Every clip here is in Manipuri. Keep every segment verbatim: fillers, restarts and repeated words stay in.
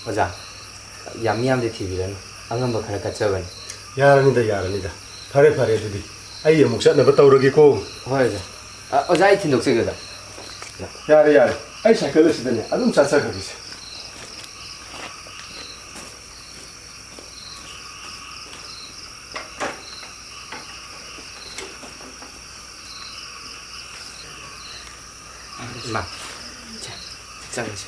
ꯑꯣꯖꯥ, ꯌꯥꯝ ꯃꯤꯌꯥꯝꯗꯤ ꯊꯤꯕꯤꯔꯅꯨ, ꯑꯉꯝꯕ ꯈꯔ ꯀꯠꯆꯕꯅꯤ꯫ ꯌꯥꯔꯅꯤꯗ, ꯌꯥꯔꯅꯤꯗ꯫ ꯐꯔꯦ, ꯐꯔꯦ, ꯑꯗꯨꯗꯤ ꯑꯩ ꯑꯃꯨꯛ ꯆꯠꯅꯕ ꯇꯧꯔꯒꯦꯀꯣ꯫ ꯍꯣꯏ, ꯑꯣꯖꯥ꯫ ꯑ, ꯑꯣꯖꯥ, ꯑꯩ ꯊꯤꯟꯗꯣꯛꯆꯒꯦ, ꯑꯣꯖꯥ꯫ ꯌꯥꯔꯦ, ꯌꯥꯔꯦ, ꯑꯩ ꯁꯥꯏꯀꯜ ꯑꯁꯤꯗꯅꯦ ꯑꯗꯨꯝ ꯆꯠꯆꯈ꯭ꯔꯒꯦꯁꯦ꯫ ꯏꯃꯥ, ꯆꯪꯉꯁꯤ꯫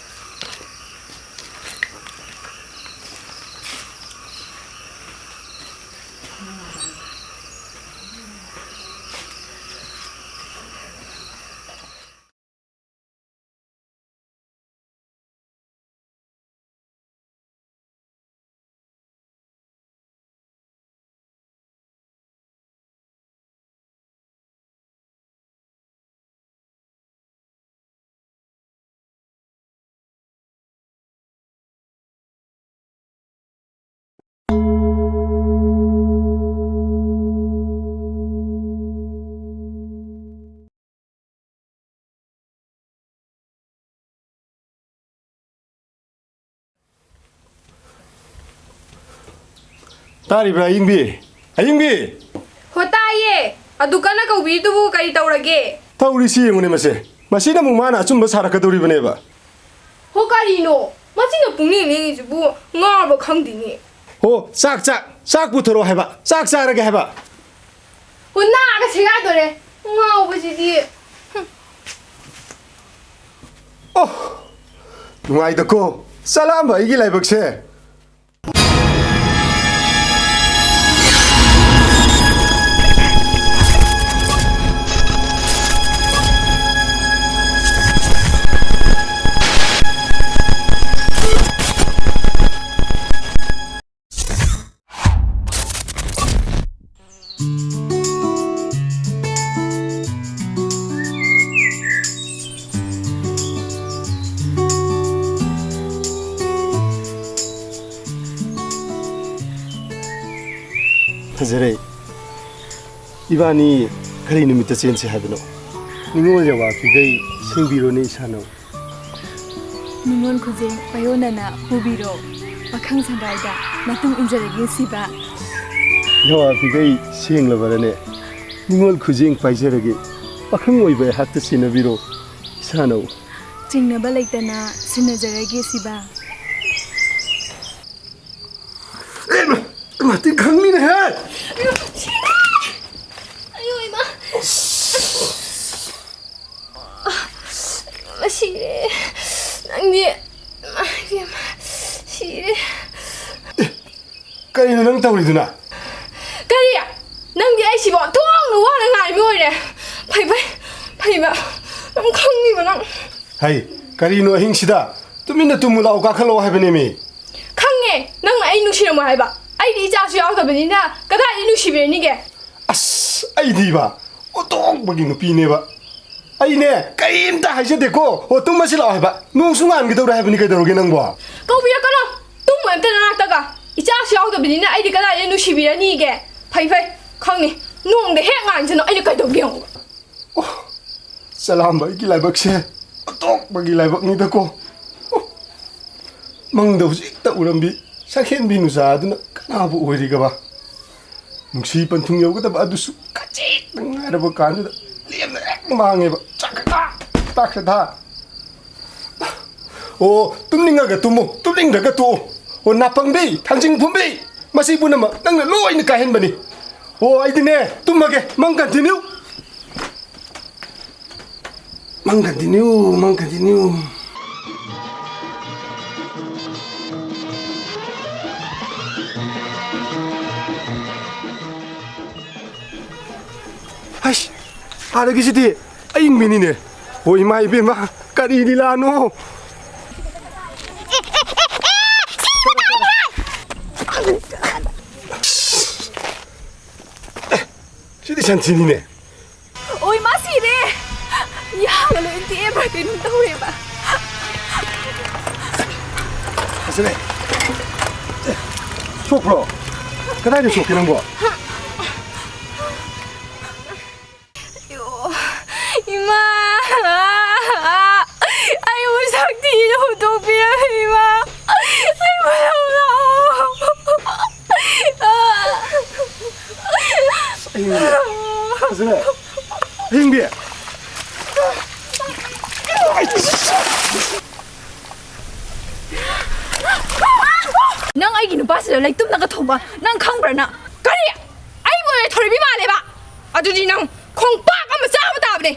ꯇꯥꯔꯤꯕ꯭ꯔꯥ, ꯑꯌꯤꯡꯕꯤ? ꯑꯌꯤꯡꯕꯤ! ꯍꯣ, ꯇꯥꯏꯌꯦ꯫ ꯑꯗꯨ ꯀꯟꯅ ꯀꯧꯕꯤꯔꯤꯗꯨꯕꯨ ꯀꯔꯤ ꯇꯧꯔꯒꯦ? ꯇꯧꯔꯤꯁꯤ ꯌꯦꯡꯉꯨꯅꯦ ꯃꯁꯦ꯫ ꯃꯁꯤꯅ ꯑꯃꯨꯛ ꯃꯥꯅ ꯑꯆꯨꯝꯕ ꯁꯥꯔꯛꯀꯗꯧꯔꯤꯕꯅꯦꯕ꯫ ꯍꯣ, ꯀꯔꯤꯅꯣ? ꯃꯁꯤꯅ ꯄꯨꯡꯂꯦꯡ ꯂꯦꯡꯉꯤꯁꯤꯕꯨ ꯉꯥꯎꯔꯕ ꯈꯪꯗꯦꯅꯦ꯫ ꯍꯣ, ꯆꯥꯛ, ꯆꯥꯛ, ꯆꯥꯛ ꯄꯨꯊꯣꯔꯛꯑꯣ ꯍꯥꯏꯕ꯫ ꯆꯥꯛ ꯆꯥꯔꯒꯦ ꯍꯥꯏꯕ꯫ ꯍꯣ, ꯅꯥꯒ ꯁꯦꯒꯥꯏꯗꯣꯔꯦ꯫ ꯉꯥꯎꯕꯁꯤꯗꯤ꯫ ꯍꯨꯝ꯫ ꯑꯣ! ꯅꯨꯡꯉꯥꯏꯗꯀꯣ꯫ ꯆꯂꯥꯝꯕ ꯑꯩꯒꯤ ꯂꯥꯏꯕꯛꯁꯦ꯫ ꯐꯖꯔꯦ꯫ ꯏꯕꯥꯅꯤ ꯀꯔꯤ ꯅꯨꯃꯤꯠꯇ ꯆꯦꯟꯁꯦ ꯍꯥꯏꯕꯅꯣ? ꯅꯤꯉꯣꯜ ꯌꯥꯋꯥ ꯐꯤꯗꯩ ꯁꯤꯡꯕꯤꯔꯣꯅꯦ ꯏꯁꯥꯅꯧ꯫ ꯅꯤꯉꯣꯜ ꯈꯨꯖꯦꯡ ꯄꯥꯏꯌꯣꯟꯅꯅ ꯄꯨꯕꯤꯔꯣ꯫ ꯄꯥꯈꯪ ꯁꯪꯒꯥꯏꯗ ꯃꯇꯨꯡ ꯏꯟꯖꯔꯒꯦ ꯁꯤꯕ꯫ ꯌꯥꯋꯥ ꯐꯤꯗꯩ ꯁꯦꯡꯂꯕꯔꯅꯦ? ꯅꯤꯉꯣꯜ ꯈꯨꯖꯦꯡ ꯄꯥꯏꯖꯔꯒꯦ꯫ ꯄꯥꯈꯪ ꯑꯣꯏꯕ ꯑꯩꯍꯥꯛꯇ ꯁꯦꯟꯅꯕꯤꯔꯣ꯫ ꯏꯁꯥꯅꯧ꯫ ꯆꯤꯡꯅꯕ ꯂꯩꯇꯅ ꯁꯤꯟꯅꯖꯔꯒꯦ ꯁꯤꯕ꯫ ꯑꯦ, ꯏꯃꯥ, ꯏꯃꯥ, ꯇꯤꯟ ꯈꯪꯅꯤꯅꯦꯍꯦ! ꯁꯤꯔꯦ! ꯑꯌꯣ, ꯏꯃꯥ! ꯏꯃꯥ, ꯁꯤꯔꯦ! ꯅꯪꯗꯤ, ꯏꯃꯥ, ꯏꯕꯦꯝꯃ, ꯁꯤꯔꯦ! ꯀꯔꯤꯅꯣ ꯅꯪ ꯇꯧꯔꯤꯗꯨꯅ? ꯀꯔꯤ? ꯅꯪꯗꯤ ꯑꯩꯁꯤꯕꯨ ꯑꯣꯟꯊꯣꯛꯅ ꯋꯥꯅ ꯉꯥꯏ ꯃꯤ ꯑꯣꯏꯔꯦ꯫ ꯐꯩ, ꯐꯩ, ꯐꯩꯕ꯫ ꯅꯪ ꯈꯪꯉꯤꯕ ꯅꯪ꯫ ꯍꯩ, ꯀꯔꯤꯅꯣ ꯑꯍꯤꯡꯁꯤꯗ? ꯇꯨꯃꯤꯟꯅ ꯇꯨꯝꯃꯨ ꯂꯥꯛꯑꯣ, ꯀꯥꯈꯠꯂꯛꯑꯣ ꯍꯥꯏꯕꯅꯦꯃꯤ꯫ ꯈꯪꯉꯦ, ꯅꯪꯅ ꯑꯩ ꯅꯨꯡꯁꯤꯔꯝꯃꯣꯏ ꯍꯥꯏꯕ꯫ ꯑꯩꯗꯤ ꯏꯆꯥꯁꯨ ꯌꯥꯎꯗꯕꯅꯤꯅ ꯀꯗꯥꯏꯗ ꯅꯨꯡꯁꯤꯕꯤꯔꯅꯤꯒꯦ? ꯑꯁ, ꯑꯩꯗꯤꯕ, ꯑꯣꯟꯊꯣꯛꯄꯒꯤ ꯅꯨꯄꯤꯅꯦꯕ꯫ ꯑꯩꯅꯦ, ꯀꯔꯤꯝꯇ ꯍꯥꯏꯖꯗꯦꯀꯣ꯫ ꯑꯣ, ꯇꯨꯝꯃꯁꯤ ꯂꯥꯛꯑꯣ ꯍꯥꯏꯕ꯫ ꯅꯣꯡꯁꯨ ꯉꯥꯟꯒꯗꯧꯔꯦ ꯍꯥꯏꯕꯅꯤ, ꯀꯩꯗꯧꯔꯒꯦ ꯅꯪꯕꯣ? ꯀꯧꯕꯤꯔꯛꯀꯅꯣ꯫ ꯇꯨꯝꯃꯣꯏ ꯑꯝꯇ ꯅꯅꯥꯛꯇꯒ꯫ ꯏꯆꯥꯁꯨ ꯌꯥꯎꯗꯕꯅꯤꯅ ꯑꯩꯗꯤ ꯀꯗꯥꯏꯗ ꯅꯨꯡꯁꯤꯕꯤꯔꯅꯤꯒꯦ? ꯐꯩ, ꯐꯩ꯫ ꯈꯪꯅꯤ꯫ ꯅꯣꯡꯗ ꯍꯦꯛ ꯉꯥꯟꯁꯅꯨ, ꯑꯩꯅ ꯀꯩꯗꯧꯒꯦ ꯌꯦꯡꯉꯨ꯫ ꯑꯣ, ꯆꯂꯥꯝꯕ ꯑꯩꯒꯤ ꯂꯥꯏꯕꯛꯁꯦ ꯑꯇꯣꯛꯄꯒꯤ ꯂꯥꯏꯕꯛꯅꯤꯗꯀꯣ꯫ ꯑꯣ, ꯃꯪꯗ ꯍꯧꯖꯤꯛꯇ ꯎꯔꯝꯕꯤ ꯁꯛꯍꯦꯟꯕꯤ ꯅꯨꯆꯥ ꯑꯗꯨꯅ ꯀꯅꯥꯕꯨ ꯑꯣꯏꯔꯤꯒꯕ? ꯅꯨꯡꯁꯤ ꯄꯟꯊꯨꯡ ꯌꯧꯒꯗꯕ ꯑꯗꯨꯁꯨ ꯈꯖꯤꯛꯇꯪ ꯉꯥꯏꯔꯕ ꯀꯥꯟꯗꯨꯗ ꯂꯦꯝꯅ ꯍꯦꯛ ꯃꯥꯡꯉꯦꯕ꯫ ꯆꯥꯛꯈ꯭ꯔꯦꯗ, ꯇꯥꯛꯈ꯭ꯔꯦꯗ꯫ ꯑꯣ, ꯇꯨꯝꯅꯤꯡꯉꯒ ꯇꯨꯝꯃꯨ, ꯇꯨꯝꯅꯤꯡꯗ꯭ꯔꯒ ꯇꯣꯛꯎ꯫ ꯑꯣ, ꯅꯥꯄꯪꯕꯤ, ꯊꯥꯡꯖꯤꯡ ꯐꯨꯝꯕꯤ, ꯃꯁꯤ ꯄꯨꯝꯅꯃꯛ ꯅꯪꯅ ꯂꯣꯏꯅ ꯀꯥꯏꯍꯟꯕꯅꯤ꯫ ꯑꯣ, ꯑꯩꯗꯤꯅꯦ, ꯇꯨꯝꯃꯒꯦ, ꯃꯪ continue꯫ ꯃꯪ continue, ꯃꯪ continue꯫ ꯍꯩꯁ, ꯑꯥꯗꯒꯤꯁꯤꯗꯤ ꯑꯏꯪꯕꯤꯅꯤꯅꯦ꯫ ꯍꯣ, ꯏꯃꯥ ꯏꯕꯦꯝꯃ, ꯀꯔꯤ ꯂꯤꯂꯥꯅꯣ? ꯁꯤꯗꯤ ꯁꯟꯊꯤꯅꯤꯅꯦ꯫ ꯑꯣꯏ, ꯃꯥ ꯁꯤꯔꯦ! ꯌꯥꯒ ꯂꯣꯏ ꯇꯦꯛꯑꯦꯕ꯭ꯔꯥ ꯀꯩꯅꯣꯝ ꯇꯧꯔꯦꯕ꯫ ꯐꯖꯔꯦ꯫ ꯁꯣꯛꯄ꯭ꯔꯣ? ꯀꯗꯥꯏꯗ ꯁꯣꯛꯀꯦ ꯅꯪꯕꯣ? ꯑꯌꯣ, ꯏꯃꯥ! ꯑꯩꯕꯨ ꯁꯛ ꯊꯤꯅ ꯑꯩꯒꯤ ꯅꯨꯄꯥꯁꯤꯗ ꯂꯩꯇꯨꯝꯅꯒ ꯊꯣꯝꯕ ꯅꯪ ꯈꯪꯕ꯭ꯔꯥ ꯅꯪ? ꯀꯔꯤ? ꯑꯩꯕꯨ ꯑꯣꯏꯅ ꯊꯧꯔꯤꯕꯤ ꯃꯥꯜꯂꯦꯕ? ꯑꯗꯨꯗꯤ ꯅꯪ ꯈꯣꯡꯄꯥꯛ ꯑꯃ ꯆꯥꯕ ꯇꯥꯕꯅꯦ꯫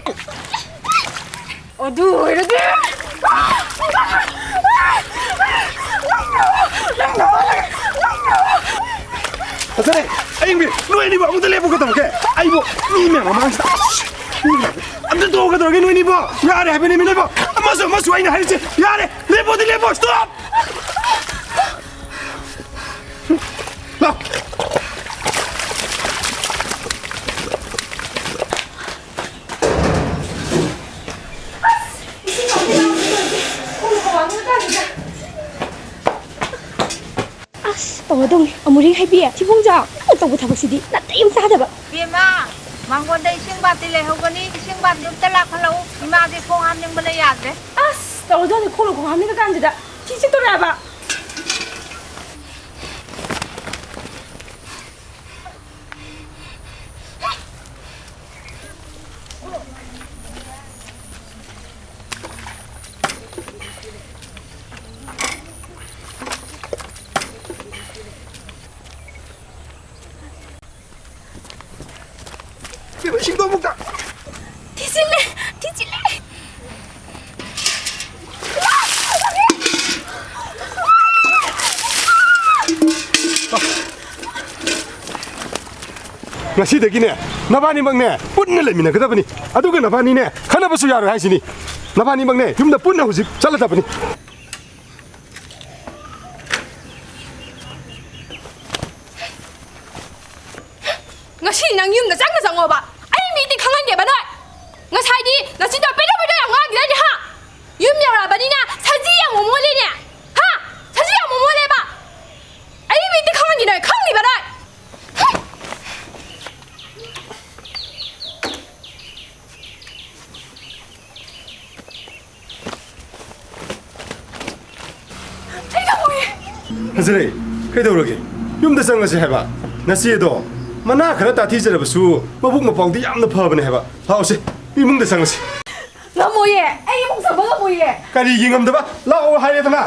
ꯑꯗꯨ ꯑꯣꯏꯔꯗꯤ ꯐꯖꯔꯦ꯫ ꯑꯌꯤꯡꯕꯤ, ꯅꯣꯏ ꯑꯅꯤꯕꯨ ꯑꯃꯨꯛꯇ ꯂꯦꯞꯄꯨ ꯀꯩꯗꯧꯔꯒꯦ? ꯑꯩꯕꯨ ꯃꯤ ꯃꯌꯥꯝ ꯃꯃꯥꯡꯁꯤꯗ, ꯃꯤ ꯃꯌꯥꯝ ꯑꯝꯇ ꯇꯣꯛꯑꯣ ꯀꯩꯗꯧꯔꯒꯦ? ꯅꯣꯏ ꯑꯅꯤꯕꯨ ꯌꯥꯔꯦ ꯍꯥꯏꯕꯅꯦ ꯃꯤ ꯂꯣꯏꯕ꯫ ꯑꯃꯁꯨ ꯑꯃꯁꯨ ꯑꯩꯅ ꯍꯥꯏꯔꯤꯁꯦ ꯌꯥꯔꯦ꯫ ꯂꯦꯞꯄꯣꯗꯤ ꯂꯦꯞꯄꯣ꯫ Stop! ꯂꯥꯎ꯫ ꯑꯁ, ꯇꯧꯔꯗꯧꯅꯤ꯫ ꯑꯃꯨꯔꯤ ꯍꯩꯕꯤ, ꯊꯤꯕꯣꯡꯖꯥꯎ, ꯅꯪꯅ ꯇꯧꯕ ꯊꯕꯛꯁꯤꯗꯤ ꯅꯥꯇꯩ ꯑꯃ ꯆꯥꯗꯕ꯫ ꯕꯦꯝꯃ, ꯃꯥꯡꯒꯣꯟꯗ ꯏꯁꯤꯡ ꯕꯥꯇꯤ ꯂꯩꯍꯧꯕꯅꯤ, ꯏꯁꯤꯡ ꯕꯥꯇꯤ ꯑꯝꯇ ꯂꯥꯛꯈꯠꯂꯛꯎ꯫ ꯏꯃꯥꯁꯦ ꯈꯣꯡ ꯍꯥꯝꯅꯤꯡꯕꯅ ꯌꯥꯗ꯭ꯔꯦ꯫ ꯑꯁ, ꯇꯧꯔꯗꯧꯅꯤ꯫ ꯈꯣꯡꯅ ꯈꯣꯡ ꯍꯥꯝꯅꯤꯡꯉ ꯀꯥꯟꯁꯤꯗ ꯊꯤ ꯆꯤꯠꯇꯣꯔꯦ ꯍꯥꯏꯕ꯫ ꯏꯕꯦꯝꯃ, ꯏꯁꯤꯡꯗꯣ ꯑꯃꯨꯛꯇ꯫ ꯊꯤꯖꯤꯜꯂꯦ, ꯊꯤꯖꯤꯜꯂꯦ꯫ ꯉꯁꯤꯗꯒꯤꯅꯦ, ꯅꯕꯥꯅꯤꯃꯛꯅꯦ, ꯄꯨꯟꯅ ꯂꯩꯃꯤꯟꯅꯒꯗꯕꯅꯤ꯫ ꯑꯗꯨꯒ ꯅꯕꯥꯅꯤꯅꯦ, ꯈꯠꯅꯕꯁꯨ ꯌꯥꯔꯣꯏ ꯍꯥꯏꯁꯤꯅꯤ꯫ ꯅꯕꯥꯅꯤꯃꯛꯅꯦ, ꯌꯨꯝꯗ ꯄꯨꯟꯅ ꯍꯧꯖꯤꯛ ꯆꯠꯂꯗꯕꯅꯤ꯫ ꯉꯁꯤ ꯅꯪ ꯌꯨꯝꯗ ꯆꯪꯅ ꯆꯪꯉꯣꯕ꯫ ꯑꯩ ꯃꯤꯗꯤ ꯈꯪꯍꯟꯒꯦꯕ ꯅꯣꯏ꯫ ꯉꯁꯥꯏꯗꯤ ꯅꯆꯤꯟꯗꯣ ꯄꯦꯗꯣꯛ ꯄꯦꯗꯣꯛ ꯌꯥꯝ ꯉꯥꯡꯈꯤꯗꯥꯏꯅꯦ, ꯍꯥ? ꯌꯨꯝ ꯌꯧꯔꯛꯑꯕꯅꯤꯅ ꯁꯖꯤ ꯌꯥꯝ ꯃꯣꯃꯣꯜꯂꯦꯅꯦ, ꯍꯥ? ꯁꯖꯤ ꯌꯥꯝ ꯃꯣꯃꯣꯜꯂꯦꯕ꯫ ꯑꯩ ꯃꯤꯗꯤ ꯈꯪꯍꯟꯒꯦ ꯅꯣꯏ, ꯈꯪꯅꯤꯕ ꯅꯣꯏ꯫ ꯑꯩ ꯉꯝꯃꯣꯏꯌꯦ꯫ ꯐꯖꯔꯦ, ꯀꯩꯗꯧꯔꯒꯦ? ꯌꯨꯝꯗ ꯆꯪꯉꯁꯦ ꯍꯥꯏꯕ꯫ ꯅꯆꯦꯗꯣ ꯃꯅꯥ ꯈꯔ ꯇꯥꯊꯤꯖꯔꯕꯁꯨ ꯃꯕꯨꯛ ꯃꯄꯥꯎꯗꯤ ꯌꯥꯝꯅ ꯐꯕꯅꯦ ꯍꯥꯏꯕ꯫ ꯂꯥꯛꯑꯣꯁꯦ, ꯏꯃꯨꯡꯗ ꯆꯪꯉꯁꯤ꯫ ꯉꯝꯃꯣꯏꯌꯦ, ꯑꯩ ꯏꯃꯨꯡ ꯆꯪꯕ ꯉꯝꯃꯣꯏꯌꯦ꯫ ꯀꯔꯤꯒꯤ ꯉꯝꯗꯕ? ꯂꯥꯛꯑꯣ ꯍꯥꯏꯔꯦꯗꯅ꯫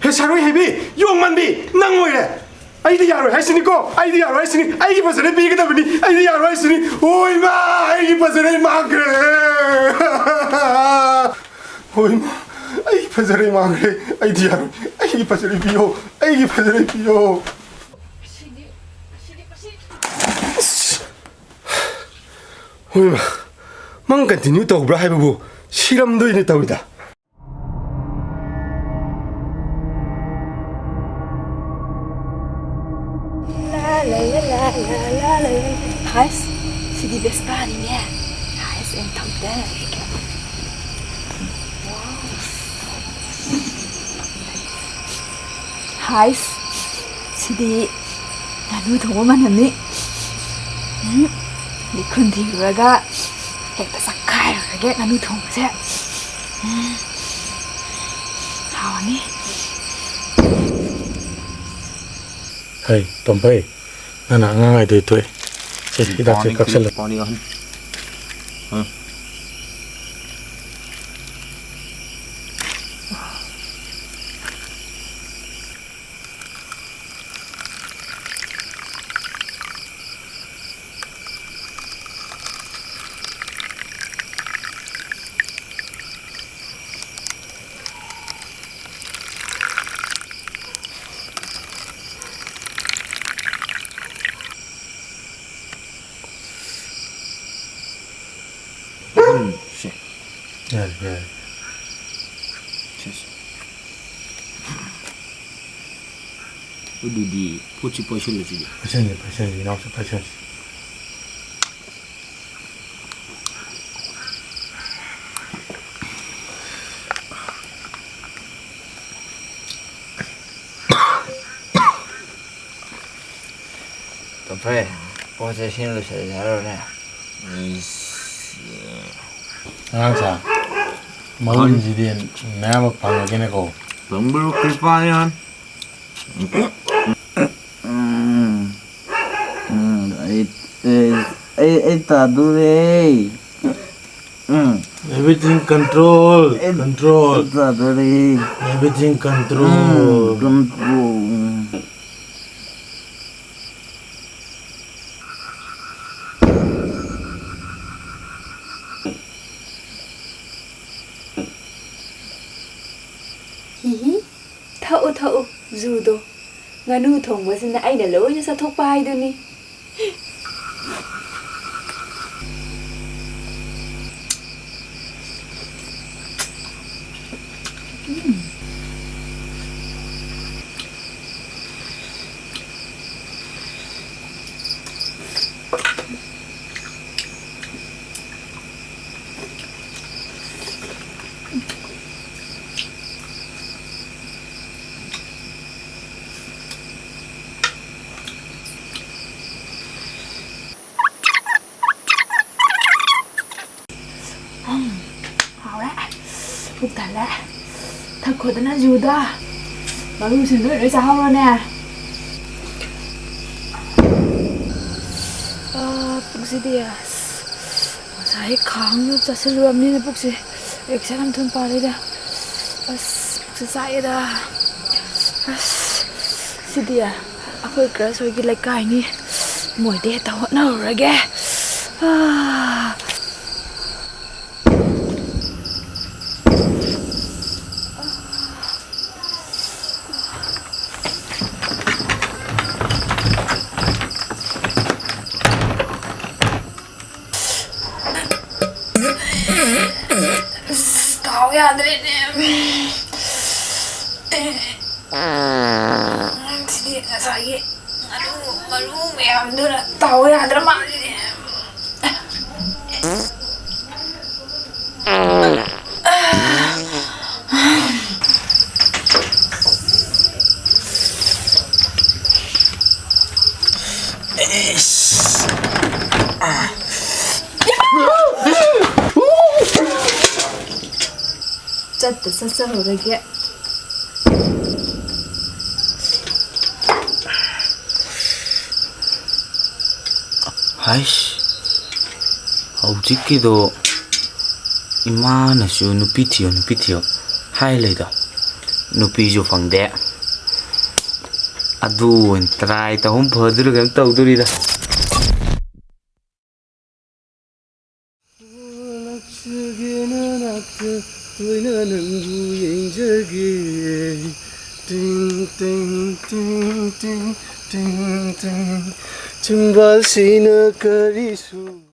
ꯍꯦ, ꯁꯥꯔꯣꯏ ꯍꯩꯕꯤ, ꯌꯣꯡ ꯃꯥꯟꯕꯤ, ꯅꯪ ꯑꯣꯏꯔꯦ꯫ ꯑꯩꯗꯤ ꯌꯥꯔꯣꯏ ꯍꯥꯏꯁꯤꯅꯤꯀꯣ, ꯑꯩꯗꯤ ꯌꯥꯔꯣꯏ ꯍꯥꯏꯁꯤꯅꯤ, ꯑꯩꯒꯤ ꯐꯖꯅ ꯄꯤꯒꯗꯕꯅꯤ, ꯑꯩꯗꯤ ꯌꯥꯔꯣꯏ ꯍꯥꯏꯁꯤꯅꯤ꯫ ꯑꯣ ꯏꯃꯥ, ꯑꯩꯒꯤ ꯐꯖꯅ ꯃꯥꯡꯈ꯭ꯔꯦ꯫ ꯑꯣ ꯏꯃꯥ, ꯑꯩꯒꯤ ꯐꯖꯅ ꯃꯥꯡꯈ꯭ꯔꯦ꯫ ꯑꯩꯗꯤ ꯌꯥꯔꯣꯏ, ꯑꯩꯒꯤ ꯐꯖꯅ ꯄꯤꯌꯣ, ꯑꯩꯒꯤ ꯐꯖꯅ ꯄꯤꯌꯣ꯫ ꯑꯁ! ꯍꯣꯏ ꯏꯃꯥ, ꯃꯪ continue ꯇꯧꯕ꯭ꯔꯥ ꯍꯥꯏꯕꯕꯨ ꯁꯤꯔꯝꯗꯣꯏꯅꯦ ꯇꯧꯔꯤꯗ꯫ ꯍꯥꯏꯁ, ꯁꯤꯗꯤ ꯕꯦꯁꯄꯥꯅꯤꯅꯦ꯫ ꯍꯥꯏꯁ, ꯑꯦꯟ ꯊꯧꯗꯔꯒꯦ꯫ ꯍꯥꯏꯁ, ꯁꯤꯗꯤ ꯉꯥꯅꯨ ꯊꯣꯡꯕ ꯃꯅꯝꯅꯤ꯫ ꯎꯝ, ꯂꯤꯈꯨꯟ ꯊꯤꯔꯨꯔꯒ ꯍꯦꯛꯇ ꯆꯥꯛꯈꯥꯏꯔꯨꯔꯒꯦ ꯉꯥꯅꯨ ꯊꯣꯡꯕꯁꯦ꯫ ꯎꯝ, ꯍꯥꯎꯅꯤ꯫ ꯍꯩ, ꯇꯣꯝꯐꯩ, ꯅꯪꯅ ꯑꯉꯥꯡ ꯍꯥꯏꯗꯨ ꯊꯣꯛꯑꯦ꯫ ꯁꯦ, ꯍꯤꯗꯥꯛꯁꯦ ꯄꯥꯎꯅꯤ, ꯀꯛꯁꯜꯂꯣ꯫ ꯄꯥꯎꯅꯤ, ꯑꯍꯟ꯫ ꯑ꯫ ꯎꯝ, ꯁꯦ꯫ ꯌꯥꯔꯦ, ꯌꯥꯔꯦ꯫ ꯁꯦ, ꯁꯦ꯫ ꯑꯗꯨꯗꯤ ꯄꯣꯠꯁꯤ ꯄꯥꯏꯁꯤꯜꯂꯁꯤꯗꯤ꯫ ꯄꯥꯏꯁꯤꯟꯁꯤ, ꯄꯥꯏꯁꯤꯟꯁꯤ, ꯏꯅꯥꯎꯁꯤ ꯄꯥꯏꯁꯤꯟꯁꯤ꯫ ꯇꯣꯝꯐꯩ, ꯄꯣꯠꯁꯦ ꯁꯤꯅ ꯂꯣꯏꯁꯤꯜꯂꯁꯦ ꯍꯥꯏꯔꯣꯅꯦ? ꯑꯉꯥꯡꯁꯥ, ꯃꯒꯨꯟꯁꯤꯗꯤ ꯃꯌꯥꯝ ꯑꯃ ꯐꯪꯉꯒꯦꯅꯦꯀꯣ꯫ ꯐꯪꯕ꯭ꯔꯣ ꯀ꯭ꯔꯤꯄꯥꯅꯤ ꯍꯥꯟ? ꯎꯝ, ꯎꯝ, ꯑꯩ, ꯑꯩ, ꯑꯩ, ꯑꯩ ꯇꯥꯗꯣꯔꯦ꯫ ꯎꯝ꯫ Everything control, control꯫ ꯆꯥꯗꯣꯔꯦ꯫ Everything control꯫ ꯎꯝ, control꯫ ꯍꯤꯍꯤ, ꯊꯛꯎ, ꯊꯛꯎ, ꯖꯨꯗꯣ꯫ ꯉꯥꯅꯨ ꯊꯣꯡꯕꯁꯤꯅ ꯑꯩꯅ ꯂꯣꯏꯅ ꯆꯥꯊꯣꯛꯄ ꯍꯥꯏꯗꯨꯅꯤ꯫ ꯎꯝ, ꯍꯥꯎꯔꯦ꯫ ꯄꯨꯛ ꯊꯜꯂꯦ꯫ ꯊꯛꯈꯣꯗꯅ ꯖꯨꯗꯣ꯫ ꯃꯔꯨꯁꯤꯡꯗꯣ ꯂꯣꯏ ꯆꯥꯍꯧꯔꯣꯅꯦ꯫ ꯑꯥ, ꯄꯨꯛꯁꯤꯗꯤ ꯑꯁ, ꯉꯁꯥꯏ ꯈꯥꯡꯗꯨ ꯆꯥꯁꯤꯜꯂꯨꯔꯕꯅꯤꯅ ꯄꯨꯛꯁꯦ ꯑꯦꯛꯁꯟ ꯌꯥꯝ ꯊꯨꯅ ꯄꯥꯜꯂꯤꯗ꯫ ꯑꯁ, ꯄꯨꯛꯁꯦ ꯆꯥꯛꯑꯦꯗ꯫ ꯑꯁ, ꯁꯤꯗꯤ ꯑꯩꯈꯣꯏ ꯀ꯭ꯔꯁ ꯍꯣꯏꯒꯤ ꯂꯩꯀꯥꯏꯅꯤ꯫ ꯃꯣꯏꯗ ꯍꯦꯛꯇ ꯍꯣꯠꯅꯔꯨꯔꯒꯦ꯫ ꯑꯥ꯫ ꯑꯁ, ꯗꯥꯎ ꯌꯥꯗ꯭ꯔꯦꯅꯦ꯫ ꯁꯤꯗꯤ ꯉꯁꯥꯏꯒꯤ ꯃꯔꯨ, ꯃꯔꯨ ꯃꯌꯥꯝꯗꯨꯅ ꯗꯥꯎ ꯌꯥꯗ꯭ꯔ ꯃꯥꯜꯂꯤꯅꯦ꯫ ꯆꯠꯇ ꯆꯠꯆꯍꯧꯔꯒꯦ꯫ ꯍꯥꯏꯁ, ꯍꯧꯖꯤꯛꯀꯤꯗꯣ ꯏꯃꯥꯅꯁꯨ "ꯅꯨꯄꯤ ꯊꯤꯌꯣ, ꯅꯨꯄꯤ ꯊꯤꯌꯣ" ꯍꯥꯏ ꯂꯩꯗꯣ, ꯅꯨꯄꯤꯁꯨ ꯐꯪꯗꯦ꯫ ꯑꯗꯨ ꯑꯣꯏꯅ ꯇ꯭ꯔꯥꯏ ꯇꯧꯍꯧ ꯐꯗꯣꯏꯔꯥ ꯀꯩꯅꯣꯝ ꯇꯧꯗꯣꯔꯤꯗ꯫ ꯅꯪꯕꯨ ꯌꯦꯡꯖꯒꯦ꯫ ꯇꯤꯡ, ꯇꯤꯡ, ꯇꯤꯡ, ꯇꯤꯡ, ꯇꯤꯡ, ꯇꯤꯡ꯫ ꯆꯤꯝꯕꯥꯜꯁꯤꯅ ꯀꯔꯤꯁꯨ